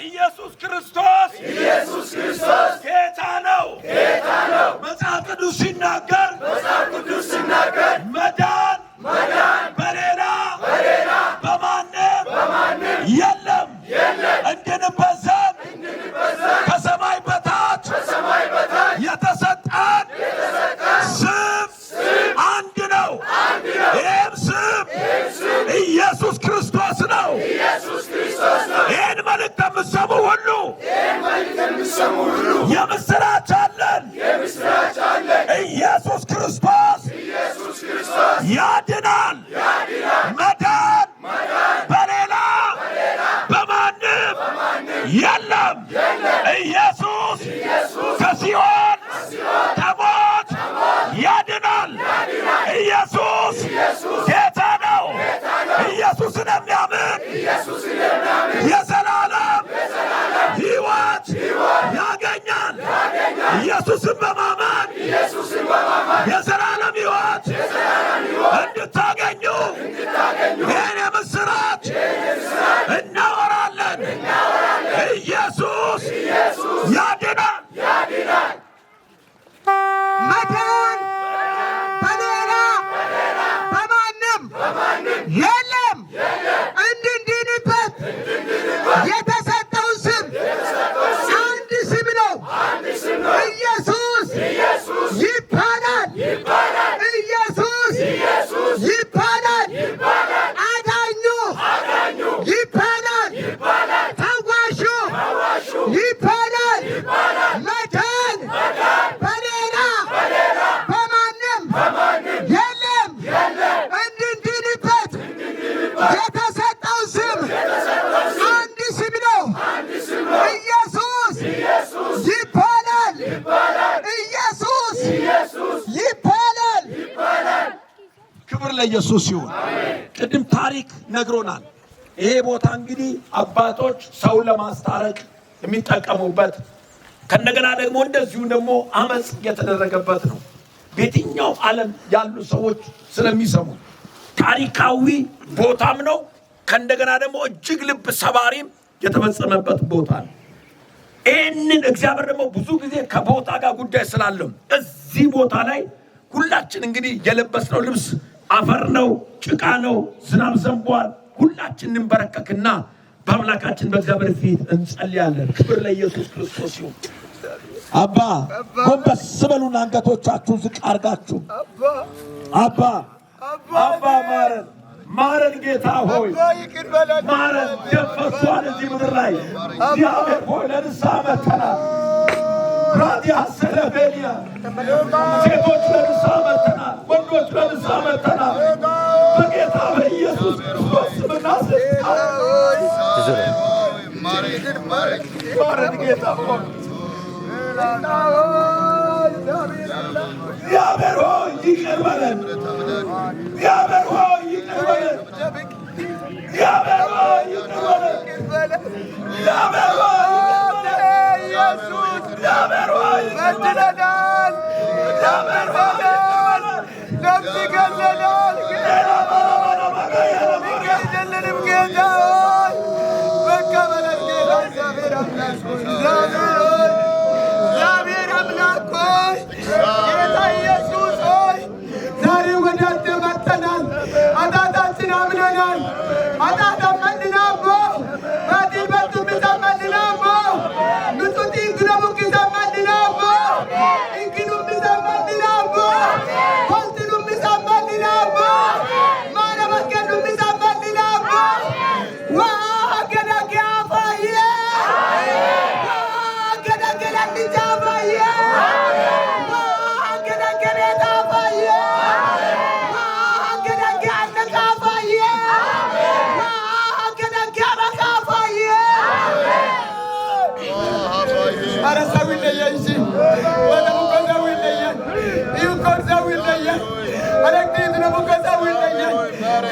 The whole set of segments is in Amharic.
ኢየሱስ ክርስቶስ ጌታ ነው። መጽሐፍ ቅዱስ ሲናገር መዳን በሌላ በማንም የለም፣ እንድንበት ዘንድ ከሰማይ በታች የተሰጠን ስም አንድ ነው። ይህም ስም ኢየሱስ ክርስቶስ ነው። ይህን መልእክት የምትሰሙ ሁሉ የምስራች አለን። ኢየሱስ ክርስቶስ ያድናል። መዳን በሌላ በማንም የለም። ኢየሱስ ከሲኦል ከሞት ያድናል። ኢየሱስ ጌታ ነው። ኢየሱስን የሚያምን የዘላለም ሕይወት ያገኛል። ኢየሱስን በማመን የዘላለም ሕይወት እንድታገኙ ይህን የምስራች እናወራለን። ኢየሱስ ያድናል። መዳን በሌላ በማንም የለም። እንድንድንበት የተሰጠው ስም አንድ ስም ነው። ኢየሱስ ይባላል። ኢየሱስ ይባላል። አዳኙ ይባላል። ፈዋሹ ይባላል። መዳን በሌላ በማንም የለም። እንድንድንበት የተሰጠው ስም አንድ ስም ነው። ኢየሱስ ይባላል። ኢየሱስ ይባላል። ክብር ለኢየሱስ ይሁን። ቅድም ታሪክ ነግሮናል። ይሄ ቦታ እንግዲህ አባቶች ሰውን ለማስታረቅ የሚጠቀሙበት፣ ከእንደገና ደግሞ እንደዚሁ ደግሞ አመፅ የተደረገበት ነው። በየትኛው ዓለም ያሉ ሰዎች ስለሚሰሙ ታሪካዊ ቦታም ነው። ከእንደገና ደግሞ እጅግ ልብ ሰባሪም የተፈጸመበት ቦታ ነው። ይህንን እግዚአብሔር ደግሞ ብዙ ጊዜ ከቦታ ጋር ጉዳይ ስላለው እዚህ ቦታ ላይ ሁላችን እንግዲህ የለበስነው ልብስ አፈር ነው፣ ጭቃ ነው፣ ዝናብ ዘንቧል። ሁላችን እንበረከክና በአምላካችን በእግዚአብሔር ፊት እንጸልያለን። ክብር ለኢየሱስ ክርስቶስ ይሁን። አባ፣ ጎንበስ በሉና አንገቶቻችሁን ዝቅ አርጋችሁ፣ አባ፣ አባ፣ ማረን፣ ማረን፣ ጌታ ሆይ ማረን። ደም ፈሷል እዚህ ምድር ላይ። እግዚአብሔር ሆይ፣ ለንስሐ መጥተናል። ራዲያ ሰለቤንያ፣ ሴቶች ለንስሐ መጥተናል። ወንዶች ለንስሐ መጥተናል። በጌታ በኢየሱስ ክርስቶስ ስምና ስልጣን ማረን ጌታ ሆይ። እግዚአብሔር ሆይ፣ ይቅር በለን። እግዚአብሔር ሆይ፣ ይቅር በለን። እግዚአብሔር ሆይ፣ ይቅር በለን። እግዚአብሔር ሆይ፣ ይቅር በለን። እግዚአብሔር ሆይ፣ ይቅር በለን። እግዚአብሔር ሆይ፣ ይቅር በለን። ነፍስ ገለናል። አይደለንም ጌታ ሆይ፣ በቃ በለን ጌታ። እግዚአብሔር አምላክ ሆይ፣ እግዚአብሔር ሆይ፣ እግዚአብሔር አምላክ ሆይ፣ ጌታ ኢየሱስ ሆይ፣ ዛሬ ወደ አንተ መጥተናል። ኃጢአታችን አምነናል። ኃጢአት አመንናቦ ባጢል በቱም አመንናቦ ንጹቲ እንግነሙክ አመንናቦ እንግኑም አመንናቦ ኮልትኑም አመንናቦ ማረበከኑም አመንናቦ ዋገዳጌ አፋዬ ዋገዳጌ ለልጅ አፋዬ ዋገዳጌ ቤት አፋዬ ዋገዳጌ አለቃ አፋዬ ዋገዳጌ አበቃ አፋዬ። ኧረ ሰው ይለያል እንጂ ወደሙ እኮ ሰው ይለያል። ይህ እኮ ሰው ይለያል። አለቅቲት ነው እኮ ሰው ይለያል።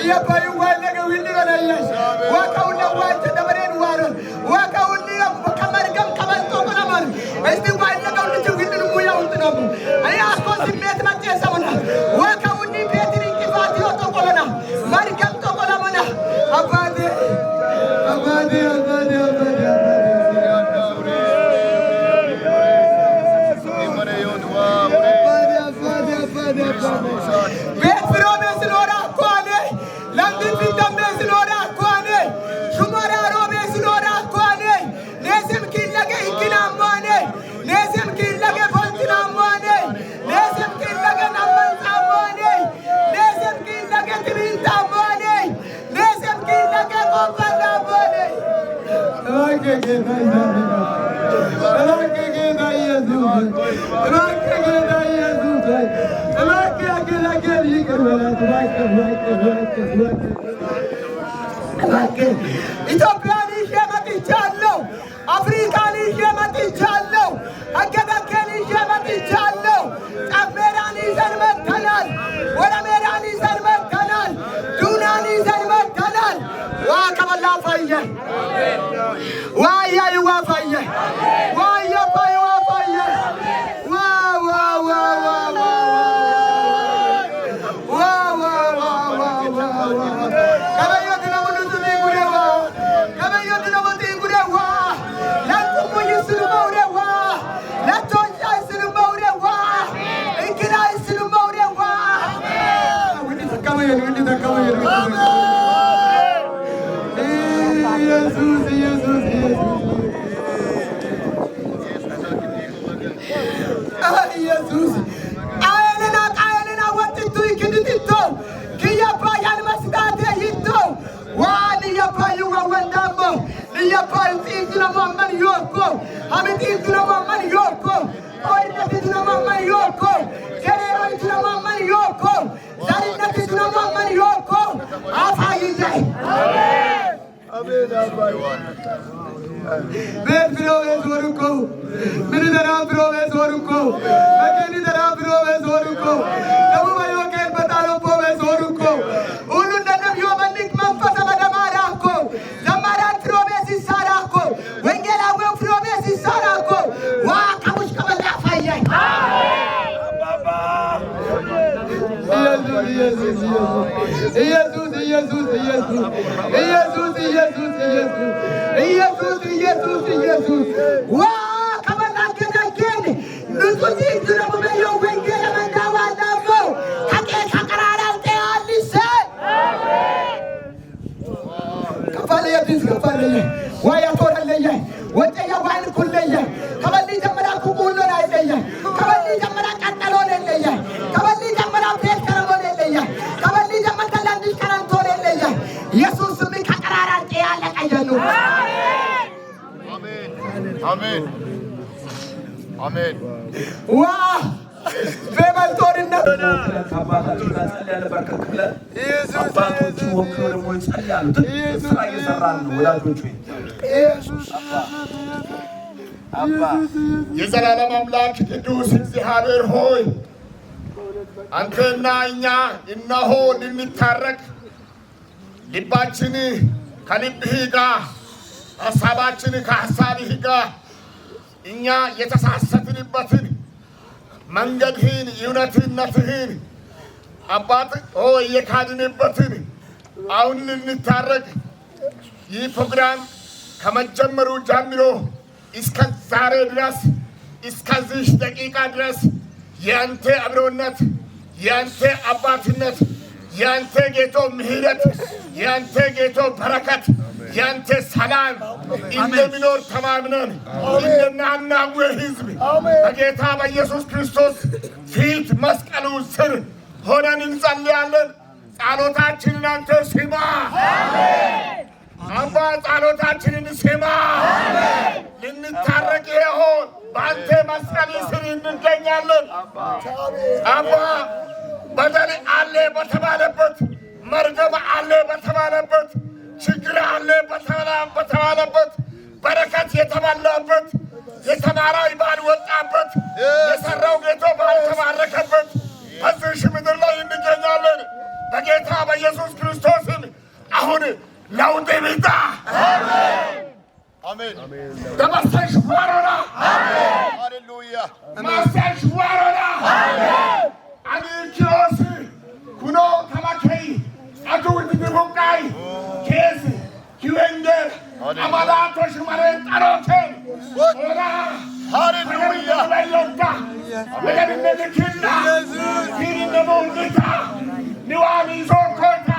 እያባዩ ዋለገ ዊል ይበላያል። ዋካውና ዋንቸ ደበሬን ዋሮን ዋካውኒ ከመርገም ከበልጦ ቆለማን እስቲ ዋለገው ልጅ ዊልን ሙያ ውልጥነቡ አይ አስኮ ስሜት መጤሰሙና ዋካውኒ ቤትን እንቅፋት ዮጦቆለና መርገም ጦቆለሙና አባቴ፣ አባቴ፣ አባቴ፣ አባቴ፣ አባቴ። እባክህ ጌታ እባክህ ጌታ ኢየሱስ እባክህ ጌታ ኢየሱስ እባክህ አገላገል ይቅር በላት። እባክህ እባክህ እባክህ እባክህ እባክህ ኢትዮጵያን ይዤ መጥቻለሁ። አፍሪካን ይዤ መጥቻለሁ። አገዳገን ይዤ መጥቻለሁ። ጨሜራን ይዘን መጥተናል። ወረሜራን ይዘን መጥተናል። ዱናን ይዘን መጥተናል። ዋ ከበላ ፈየ ዋ ያይ ዋ ፈየ ዋ የፋይ ዋ ፈየ ዋ ዋ ዋ ዋ ዋ ዋ ዋ ዋ ዋ ዋ ከበዮት ነሙሉ ጉሬዋ ከበዮት ነሙሉ ጉሬዋ ለንቁሙ ይስሉ መውሬዋ ለቶንጃ ይስሉ መውሬዋ እንክላ ይስሉ መውሬዋ ውድ ተቀበየን ውድ ተቀበየን ኢየሱስ ኢየሱስ ኢየሱስ ኢየሱስ ቃየልና ቃየልና ወጥቱ ይክድትቶ ክየባያን መስዳቴ ይቶ ዋ ልየባዩ ወወንዳሞ ልየባዩ ጢንቱ ነማመን ዮኮ ሀሚ ጢንቱ ነማመን ዮኮ ጦርነቲቱ ነማመን ዮኮ ገሬሮይቱ ነማመን ዮኮ ዘርነቲቱ ነማመን ዮኮ አፋይያይ ቤት ብሎ ቤት ምን ደራ ብሎ ቤት ወርኮ መገኒ ደራ ብሎ ቤት ወርኮ ደቡብ ዮኬን በጣሎቦ ቤት ወርኮ ሁሉ እንደነብዮ መልክ መንፈሰ መደማራኮ ዘማራን ፍሮ ቤት ሲሳራኮ ወንጌላዊው ፍሮ ቤት ሲሳራኮ ዋ ከሙሽ ከበላ ፋያይ ኢየሱስ ኢየሱስ ኢየሱስ ኢየሱስ ኢየሱስ ኢየሱስ ኢየሱስ ኢየሱስ ኢየሱስ ዋ ከበላገዳገን ንጹህ ዝረሙበዮ ወንጌል መንዳዋላቦ ከቄ ከቀራራው ጤያልሰ ከፋለየ ቢዝ ከፋለየ ዋያ ቶረለየ ወጨየ ዋይን ኩለየ ከበሊ ጀመራ ኩቁሎን አይለየ ከበሊ ጀመራ ቀጠሎን የለየ ከበሊ ጀመራ ቤት ከረሞን የለየ ከበሊ ጀመራ ለንዲሽ ከረንቶን የለየ ኢየሱስ ሚ ከቀራራ ጤያለ ቀየኑ አሜን አሜን። ዋ በበል ጦርነት ከአባታችን ጋር ጸልያለሁ። በርከክ ብለን አባቶችን ወክለው ደግሞ ይጸልያሉ። ትልቅ ስራ እየሰራን ነው ወዳጆች ሆይ። የዘላለም አምላክ ቅዱስ እግዚአብሔር ሆይ አንተና እኛ እነሆ ልንታረቅ ልባችን ከልብህ ጋር ሀሳባችን ከሀሳብህ ጋር እኛ የተሳሳትንበትን መንገድህን እውነትነትህን አባት ሆይ የካድንበትን አሁን ልንታረቅ ይህ ፕሮግራም ከመጀመሩ ጀምሮ እስከ ዛሬ ድረስ እስከዚህ ደቂቃ ድረስ የአንተ አብሮነት፣ የአንተ አባትነት፣ የአንተ ጌቶ ምሕረት፣ የአንተ ጌቶ በረከት፣ የአንተ ሰላም እንደሚኖር ተማምነን እንደናናዌ ሕዝብ በጌታ በኢየሱስ ክርስቶስ ፊት መስቀሉ ስር ሆነን እንጸልያለን። ጸሎታችንን አንተ ስማ። አባ ጸሎታችንን ስማ። ልንታረቅ ይሆን በአንተ መስቀል ስር እንገኛለን። አባ በደል አለ በተባለበት፣ መርገም አለ በተባለበት፣ ችግር አለ በተባለበት፣ በረከት የተበላበት፣ የተማራዊ ባልወጣበት፣ የሰራው ጌቶ ባልተባረከበት በዚህ ምድር ላይ እንገኛለን። በጌታ በኢየሱስ ክርስቶስም አሁን ለውጥ ይምጣ። አሜን። ተመሰሽ ዋሮና ሃሌሉያ። ማሰሽ ዋሮና አኒኪዮስ ኩኖ ተመከይ አቱ ውትድቡቃይ ኬዝ ኪዌንደር አማላቶሽ መሬን ጠሮቴን ኦራ ሃሌሉያ። ለዮታ ወደንነልክና ኪሪነሞንታ ኒዋሚዞ ኮይታ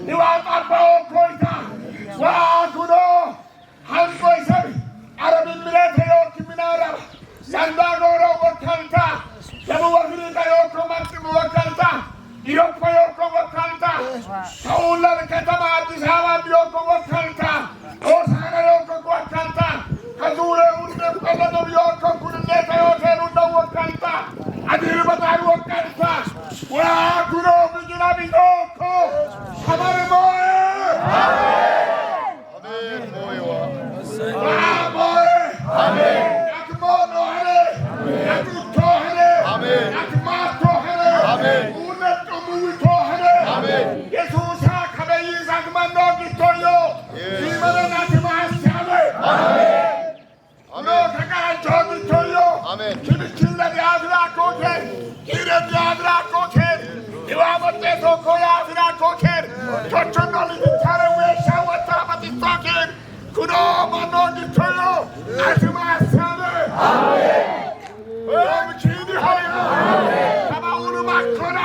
ኒዋ ጣባኦ ኮይታ ዋ ኩኖ ሃንቆይሰብ አረብ ሚለት ዮክ ሚናራ ያንዳጎሮ ወከልታ ደቡብ አፍሪካ ዮኮ ማጥሙ ወከልታ ኢሮፓ ዮኮ ወከልታ ከኡለር ከተማ አዲስ አበባ ዮኮ ወከልታ ሆሳዕና ዮኮ ወከልታ ማኖ ግቶዮ አትማሰበ ኦምኪኒ ሆዮ ከባውኑ ማኮና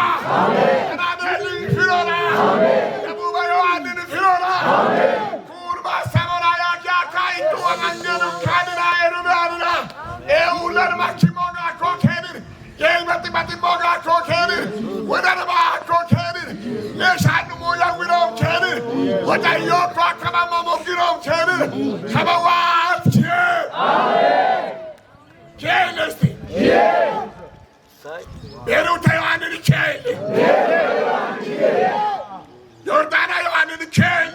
እናደልን ፊሮና ደቡበ ዮሐንን ፊሮና ኩርባ ሰሞና ያኪያካ ኢቱ ወመንገዱ ካድና ኤሩሚያንና ኤውለን ማኪሞጋ ኮኬንን የይመጢመጢሞጋ ኮኬንን ወደርባ ኮኬንን ሌሻንሙ ያዊሮም ኬንን ወዳዮኮ አከማመሞጊሮም ኬንን ከበዋት ኬለስቲ ቤሩተ ዮሐንን ኬል ዮርዳና ዮሐንን ኬል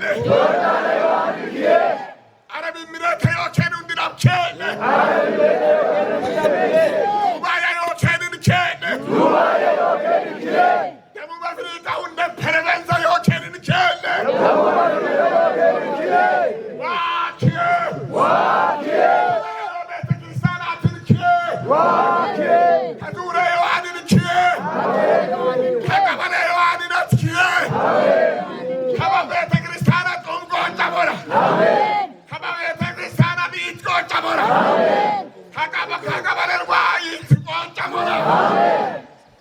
አረብ ሚረተ ዮኬን እንድናም ኬል ዱባያ ዮኬንን ኬል ደቡብ አፍሪካ እንደ ፐረቨንዛ ዮኬንን ኬል ዋኪ ቤተክርስቲያናትን ኬ ከዙረ ዮሐንን ኬ ከቀበሌ ዮሐንነት ኬ ከበ ቤተ ክርስቲያናት ጦምቆ ጨሞራ ከበ ቤተ ክርስቲያናት ኢትቆ ጨሞራ ከቀበሌ ዋ ኢትቆ ጨሞራ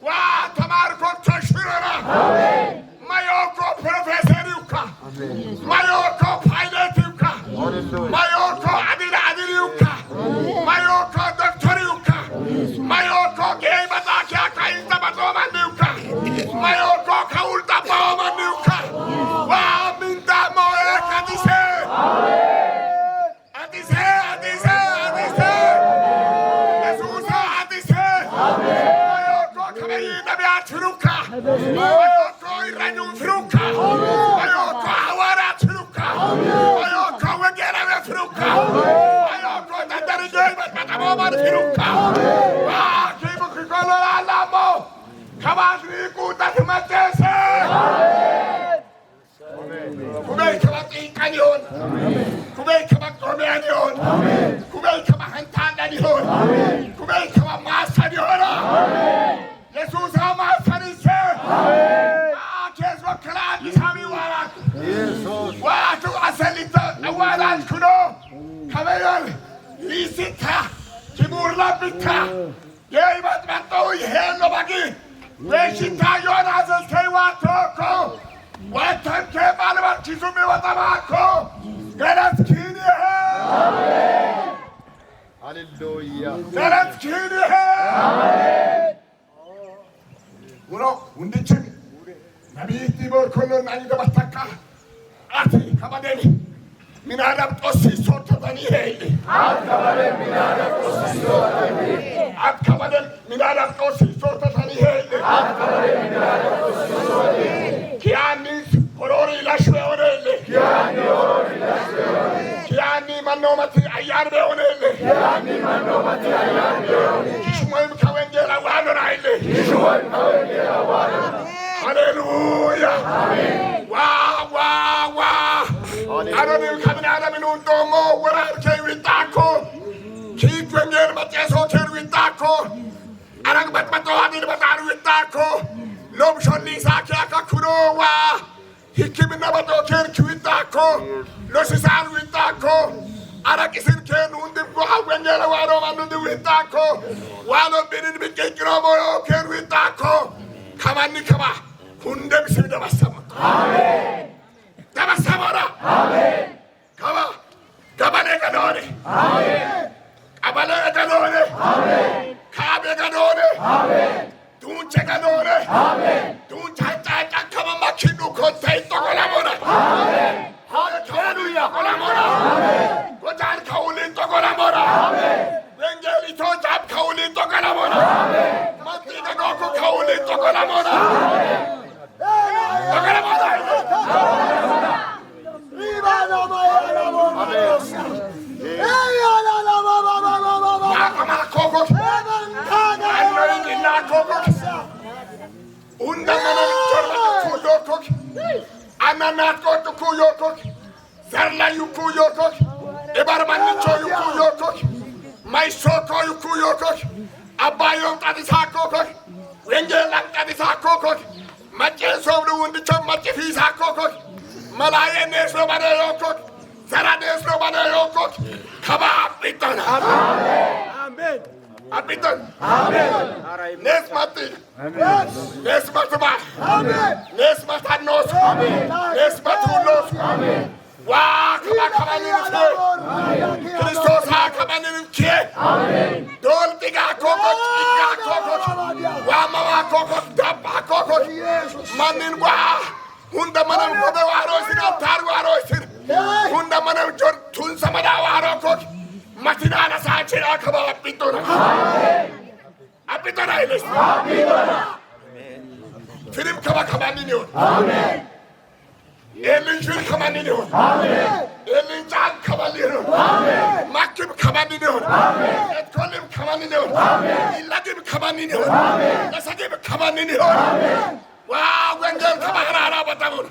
ዋ ተማርኮ ተሽሮና ማዮኮ ፕሮፌሰር ይውካ ማዮኮ ፓይለት ይውካ ማዮኮ አዲል አዲል ይውካ ማዮኮ ዶክተር ይውካ ማዮኮ ጌይ በጣኪያ ካይንተ በጦማን ይውካ ማዮኮ ከውልጣ ባኦማን ይውካ ዋ ሚንዳ ሞኤ ከዲሴ አዲሴ አዲሴ አዲሴ የሱሳ አዲሴ ማዮኮ ከበይ ነቢያት ፍሩካ ማዮኮ ይረኙ ፍሩካ ማዮኮ ሐዋርያት ፍሩካ ማዮኮ ወንጌላዊ ፍሩካ ማዮኮ ተደርጆ በጠሞማን ፍሩካ ዋ ኪቡክኮሎ አላሞ ከባስሪቁ ተትመደሰ ኩበይ ከበጢንቀን ይሆን ኩበይ ከበቆሚያን ይሆን ኩበይ ከበሀንታለን ይሆን ኩበይ ከበማሰን ይሆን የሱሳ ማሰንሰ ኬስ ወከላ አዲሳሚ ዋራክ ዋቱ አሰሊተ አዋራን ኩኖ ከበዮን ሊሲታ ኪቡር ለብታ የይበጥበጠው ይሄን በጊ ወሽታ ዮና ዘልተይ ዋቶኮ ዋተንኬ ባልባርቺሱም ይወጠባኮ ገለት ኪኒሄ ሃሌሉያ ገለት ኪኒሄ ውሎ ውንድችን ነቢይቲ ቦርኮሎን አንገባታካ አቲ ከበደኒ ሚናዳብ ጦሲ ሶርተተኒ ሄይሊ አት ከበደን ሚናዳብ ጦሲ ሶርተተኒ ሄይሊ ኪያኒስ ሆሮሪ ላሽዌ ሆነል ኪያኒ መኖመቲ አያርቤ ሆነል ኪሽሞይም ከወንጌላ ዋሎን አይል ሃሌሉያ ዋ ዋ ዋ አሮንም ከምናለምን ዶሞ ወራር ኬዊጣኮ ኪት ወንጌል መጤሶ ኬዊጣኮ አረግ በጥበጦ አዲል በጣር ዊጣኮ ሎምሾኒ ሳኪያካ ኩኖዋ ሕክምና በጦ ኬር ኪዊጣኮ ሎሲሳን ዊጣኮ አረቂስን ኬን ሁንድም ጎ ወንጌለ ዋሮ ማኑድ ዊጣኮ ዋሎ ቢንን ቢቅቅሮ ቦዮ ኬር ዊጣኮ ከማኒ ከባ ሁንደም ሲብ ደባሰማ ደባሰማራ ከባ ገበኔ ገዶኔ ቀበሌ ገዶኔ ካቤ ገዶኔ ዱንቼ ገዶኔ ዱንቻ ጫጫ ከመማ ኪኑ ኮንተይ ጠቆላሞና ሃሌሉያ ቆላሞና ጎጃን ከውሊን ጠቆላሞና ወንጌሊቶ ጃብ ከውሊን ጠቆላሞና መጢ ገዶኩ ከውሊን ጠቆላሞና ጠቆላሞና ማቆማኮኮ አኖይንናኮኮ ኡንደመነቾርኩዮኮክ አናናትቆጥኩዮኮክ ዘርላዩኩዮኮክ ኢበርማንቾዩኩዮኮክ ማይሶኮዩኩዮኮክ አባዮም ቀዲሳኮኮክ ወንጌላን ቀዲሳኮኮክ መጬሶብሉ ውንድቾ መጭፊሳኮኮክ መላየኔሶ በሬዮኮክ ከባ አቢጦና አቢጦን ኔስማቲ ኔስማትማ ኔስማታኖስ ኔስማቱሎስ ዋ ከባ ከባኒንኬ ክርስቶስ ከባኒንኬ ዶልጢጋ ኮኮች ኢጋ ኮኮች ዋማማ ኮኮች ዳባ ኮኮች ማንን ጓ ሁንደ መነም ጎበ ዋሮስን አውታር ዋሮስን ሁንደ መነም ጆር ቱንሰ መዳ ዋሮ ኮክ መቲናና ሳችና ከባ አቢጦና አቢጦና ይለስ ፊልም ከባ ከባኒን ይሆን ኤልንሹን ከባኒን ይሆን ኤልንጫን ከባኒን ይሆን ማኪም ከባኒን ይሆን ኤትኮልም ከባኒን ይሆን ኢላጊም ከባኒን ይሆን ለሰጊም ከባኒን ይሆን ዋ ወንጌል ከባህራራ በጣሙን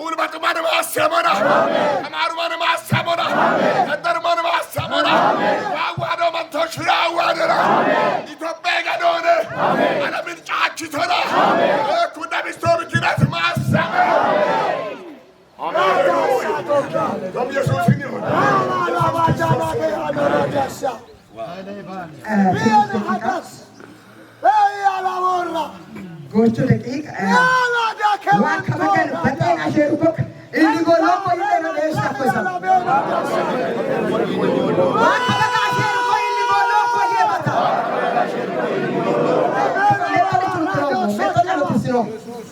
ኡልበጥማን ማሰሞና ተማሩማን ማሰሞና ተደርማን ማሰሞና ዋዋዶ መንቶሽራ ዋደራ ኢትዮጵያ ገዶነ አለምን ጫችቶና ኩና ቢስቶ ብኪነት ማሰመ ቶም ኢየሱስን ይሁን ጎቾ ደቂቅ waan kabagan በጤና ሼሩኮክ ኢሊጎሎሞ ይለነ ደሽታኮሳ waan kabaga ሼሩኮ ኢሊጎሎኮ የመታ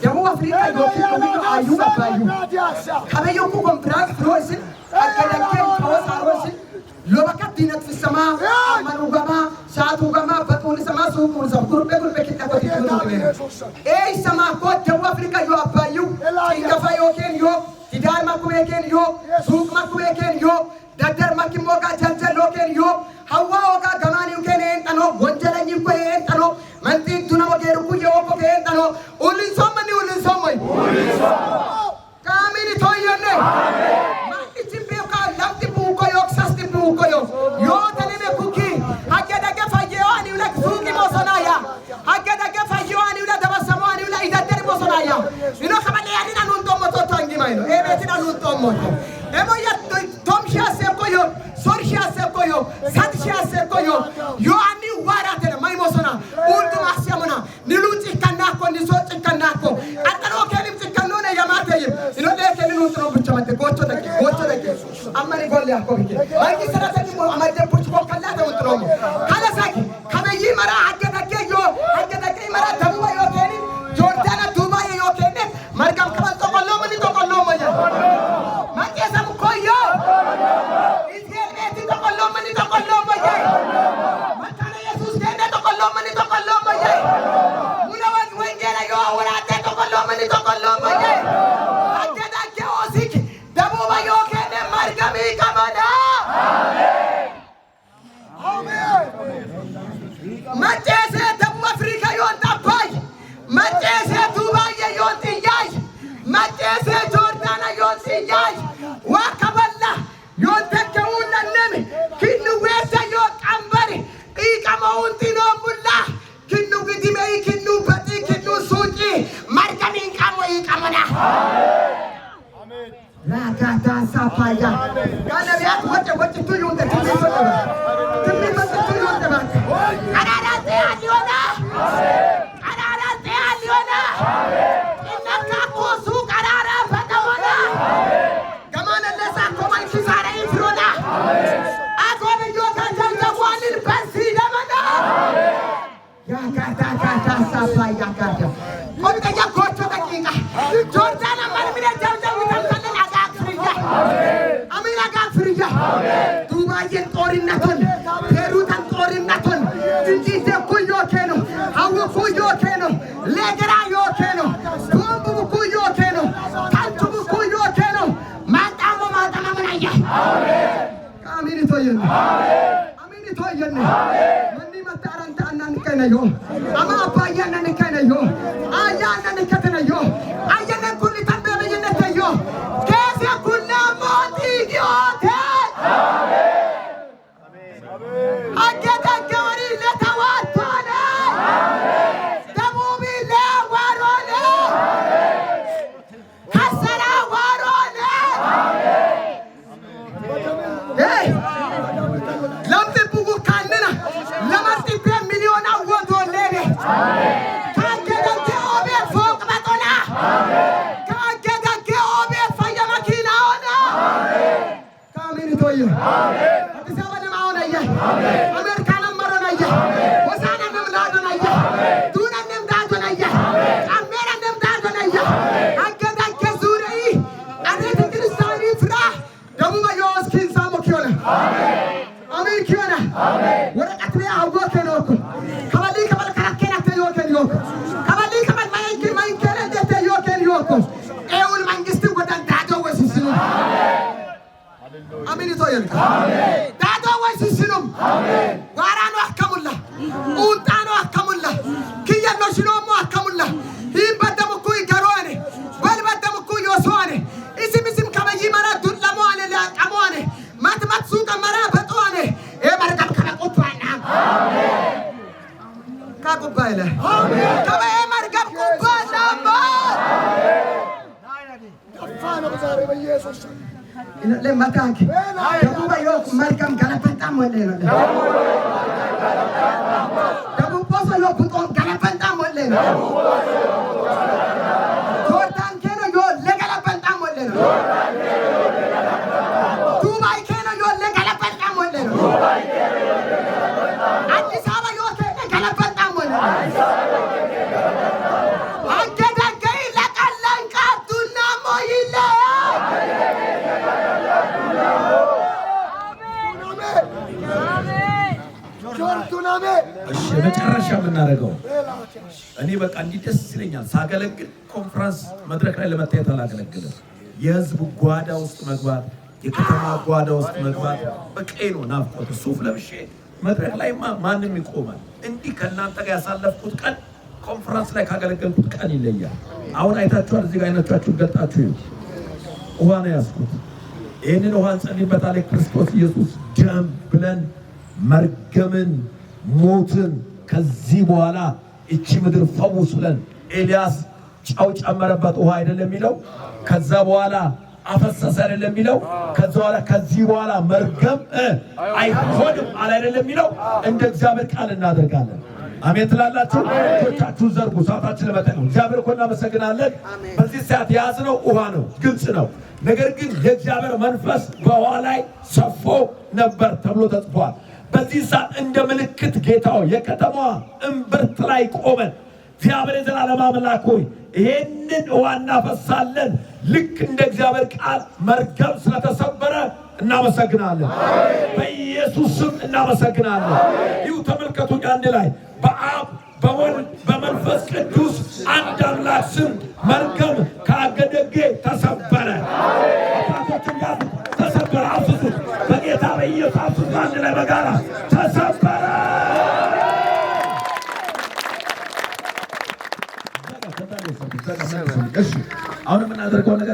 ደቡብ አፍሪካ ዮኪ አዩ አባዩ ከበየኩ ኮንፍራንስ ፍሮስን አገለገል ከወሳሮስን ሎበከት ይነጥፍሰማ አመኑገማ ሳቱገማ በጡንሰማ ሱቁንሰማ ጉርቤ ጉርቤ ኪታኮት ኤይሰማ ኮ ደቡብ አፍሪካ ዮ አባዩ ኢንገፋ ዮኬን ዮ ቲዳር ማኩሜኬን ዮ ሱቅ ማኩሜኬን ዮ ደደር ማኪሞጋ ጀልጀሎኬን ዮ ሀዋ ኦጋ ገማኒውኬን ኤንጠኖ ወንጀለኝኮ ኤንጠኖ መንጢ ዱነሞ ጌሩኩ የኦኮ ኤንጠኖ ኡልንሶመኒ ኡልንሶሞይ ካሚኒ ቶየኔ ማንቺን ቤካ lamti buukoyo sasti buukoyo yo tanime kuki hagedage fayyo ani ula suuqi mosonaya hagedage fayyo ani ula dabasamo ani ula idadderi mosonaya ino kabale yani nanun tommo to tangimayno ebeti nanun tommo emo ya tomshi asekoyo sorshi asekoyo sadshi asekoyo yo ani waratene may mosona uldu asyamona nilu cikkanako niso cikkanako qanxaro kenim cikkannone yamateyim ino lekenin untuno ብቻ ጎቾ ደቄ ጎቾ ደቄ አመኒ ጎል ያኮብኬ ማንኪ ሰራተኒ አመደ ቡጭኮ ከላተ ውጥሮሞ ካለሳኪ ከበይ መራ አገደጌ ዮ አገደጌ መራ ደቡባ ዮ ኬኒ ጆርዳና ዱባይ ዮ ኬኒ መርጋም ከበል ጦቆሎ ምን ጦቆሎ ሞያ ማቄሰም ኮዮ ኢስራኤል ቤት ጦቆሎ ምን ጦቆሎ ሞያ መካነ ኢየሱስ ኬነ ጦቆሎ ምን ጦቆሎ ሞያ ሙነወ ወንጌላ ዮ ወራቴ ጦቆሎ ምን ጦቆሎ ሞያ አገደጌ ኦሲክ ደቡባ ዮ ኬነ መርገሚ ከመዳ መጨሴ ደቡብ አፍሪካ ዮን ጠባይ መጨሴ ዱባይ ዮን ጥያይ መጨሴ ጆርዳና ዮን ጥያይ ዋከበላ ዮን ተከውነንም ኪኑ ዌሰ ዮ ቀንበር ኢቀመውን ጢኖ ሙላ ኪኑ ግድሜ ኪኑ በጢ ኪኑ ሱጪ መርገሚን ቀሞ ይቀመና ራጋታ ሳፓያ ጋነቢያት ወጨ ወጭቱ ይሁን ትንቢት ትንቢት ወጭቱ ይሁን ተባክ ቀዳዳ ሊሆና ቀዳዳ ሊሆና ኢነካ ኮሱ ቀዳዳ ፈተሆና ገማነለሳ ኮማን ኪሳራ ይፍሮና አጎብዮ ከጀልጀፏልን በዚህ ደመና ያጋታ ጋታ ሳፓያ ጋታ ቆንጠያ ጎቾ ደቂቃ ጆርዳና መርሚነ ጀልጀው ተምሰልን አጋግ ፍርያ አሚን አጋግ ፍርያ ዱባይን ጦርነቱን ቤሩትን ጦርነቱን እንጂቴ ኩዮ ኬኖ ሀው ኩዮ ኬኖ ሌገራ ዮ ኬኖ ቱምቡ ኩዮ ኬኖ ታንቱቡ ኩዮ ኬኖ ማጣሞ ማጣማ ምናያ አሚን ቶየነ አሚን ቶየነ መኒ መታረንተ አናንከነዮ አማ አባያ አናንከነዮ አያ አናንከተነዮ አየነ ኩሊ ተንበበየነተዮ ከዚያ ኩና ሞቲ ጊዮቴ አገደገወሪ ለተዋቶነ ደቡቢ ለዋሮነ ከሰራ ዋሮነ አዲስ አበባ አሁን አየ፣ አሜሪካንም መሮን አየ፣ ሆሳዕናንም ላዶን አየ፣ ዱናንም ዳዶን አየ፣ ቃሜራንም ዳዶን አየ። አገዳገ ዙረይ አሬት ክርስቲያኒ ፍራ ደቡብ ዮስ ኪንሳሞ ኪዮነ አሜን ኪዮነ ወረቀት ላይ አወከ ነው እኮ ከበሊ ከበል ከራከና ተዮከን ዮክ ከበሊ ከበል ማይንክ ማይንከረ ተዮከን ዮክ ኤውል መንግስት ወደን ዳዶ ወሲስኑ አሜን ይቶየን ዳዶ ወሲስኑም ዋራኖ አከሙላ ኡንጣኖ አከሙላ ክየኖ ሽኖሞ አከሙላ ሂም በደሙኩ ይገሮአኔ ወል በደሙኩ ዮሶአኔ isim isim kabayi mara dullamoane laaqamoane matmat suuqa mara baxoane ee margam kaba qubbaana ka qubbaile kaba ee margam qubbaana ለማታንክ ደቡብ ዮክ መልካም ገለፈንጣም ወለ ነው፣ ደቡብ ቆሶ ዮክ ጦም ገለፈንጣም ወለ ነው፣ ጆርዳን ኬኖ ዮ ለገለፈንጣም ወለ ነው፣ ዱባይ ኬኖ ዮ ለገለፈንጣም ወለ ነው፣ አዲስ አበባ ዮ ገለፈንጣም ወለ ነው። አገዳገይ ለቀለንቃቱና ሞይለ እሺ፣ የመጨረሻ የምናደርገው እኔ በቃ እንዲህ ደስ ይለኛል ሳገለግል። ኮንፈረንስ መድረክ ላይ ለመታየት አላገለግልም። የህዝብ ጓዳ ውስጥ መግባት፣ የከተማ ጓዳ ውስጥ መግባት በቃ ነው ናፍቆት። ሱፍ ለብሼ መድረክ ላይ ማንም ይቆማል። እንዲህ ከእናንተ ጋር ያሳለፍኩት ቀን ኮንፈረንስ ላይ ካገለገልኩት ቀን ይለያል። አሁን አይታችኋል። እዚህ ጋር አይኖቻችሁን ገልጣችሁ ይሁ ውሃ ነው ያዝኩት። ይህንን ውሃ እንጸልይበታለን። የክርስቶስ ኢየሱስ ደም ብለን መርገምን፣ ሞትን ከዚህ በኋላ እቺ ምድር ፈውስ ብለን ኤልያስ ጨው ጨመረበት ውሃ አይደለም የሚለው? ከዛ በኋላ አፈሰሰ አይደለም የሚለው? ከዛ በኋላ ከዚህ በኋላ መርገም አይሆንም አለ አይደለም የሚለው? እንደ እግዚአብሔር ቃል እናደርጋለን። አሜን ትላላችሁ? እጆቻችሁን ዘርጉ። ሰዓታችን ለመጠቀም እግዚአብሔር እኮ እናመሰግናለን። በዚህ ሰዓት የያዝነው ውሃ ነው፣ ግልጽ ነው። ነገር ግን የእግዚአብሔር መንፈስ በውሃ ላይ ሰፎ ነበር ተብሎ ተጽፏል። በዚህ ሰዓት እንደ ምልክት ጌታው የከተማዋ እምብርት ላይ ቆመን እግዚአብሔር የዘላለም አምላክ ሆይ ይሄንን ውሃ እናፈሳለን። ልክ እንደ እግዚአብሔር ቃል መርገም ስለተሰበረ እናመሰግናለን። በኢየሱስ ስም እናመሰግናለን። ይሁ ተመልከቱኝ፣ አንድ ላይ በአብ በወልድ በመንፈስ ቅዱስ አንድ አምላክ ስም መርገም ከአገደጌ ተሰበረ። አባቶችን ያዙ፣ ተሰበረ። አፍስሱት፣ በጌታ በኢየሱስ አፍስሱት። አንድ ላይ በጋራ ተሰበረ። እሺ፣ አሁን የምናደርገው ነገር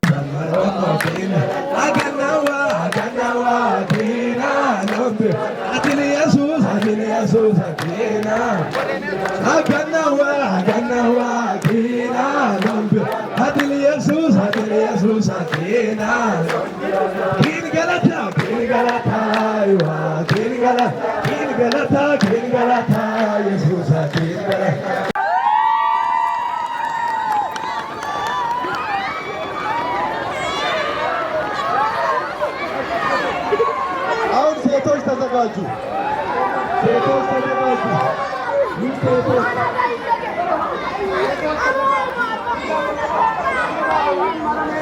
አሁን ሴቶች ተዘጋጁ። ሴቶች ተዘጋጁ። ይህ ሴቶች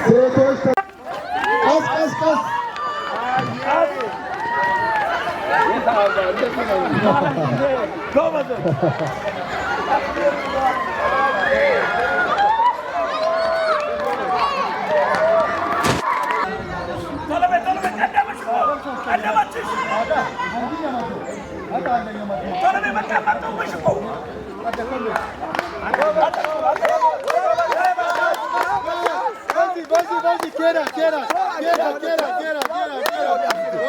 ሴቶች ቀስ ቀስ ቀስ። በዚህ በዚህ በዚህ ኬራ ኬራ ኬራ ኬራ ኬራ ኬራ ኬራ።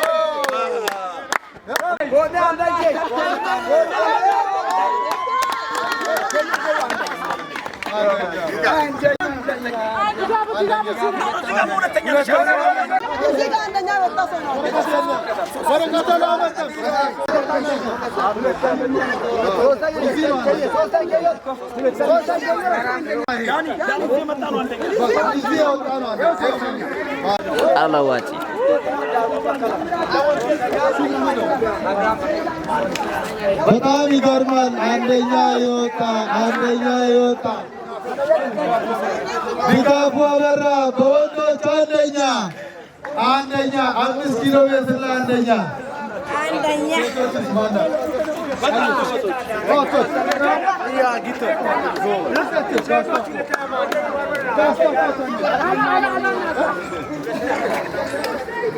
ወረቀቱ አላመጣም። እዚህ ያወጣ ነው። በጣም አዋጪ። በጣም ይገርማል። አንደኛ የወጣ አንደኛ የወጣ ድጋፉ አበራ በወንዶች አንደኛ አንደኛ 5 ኪሎ ሜትር ላይ አንደኛ። አንደኛ። ሴቶችስ ማን?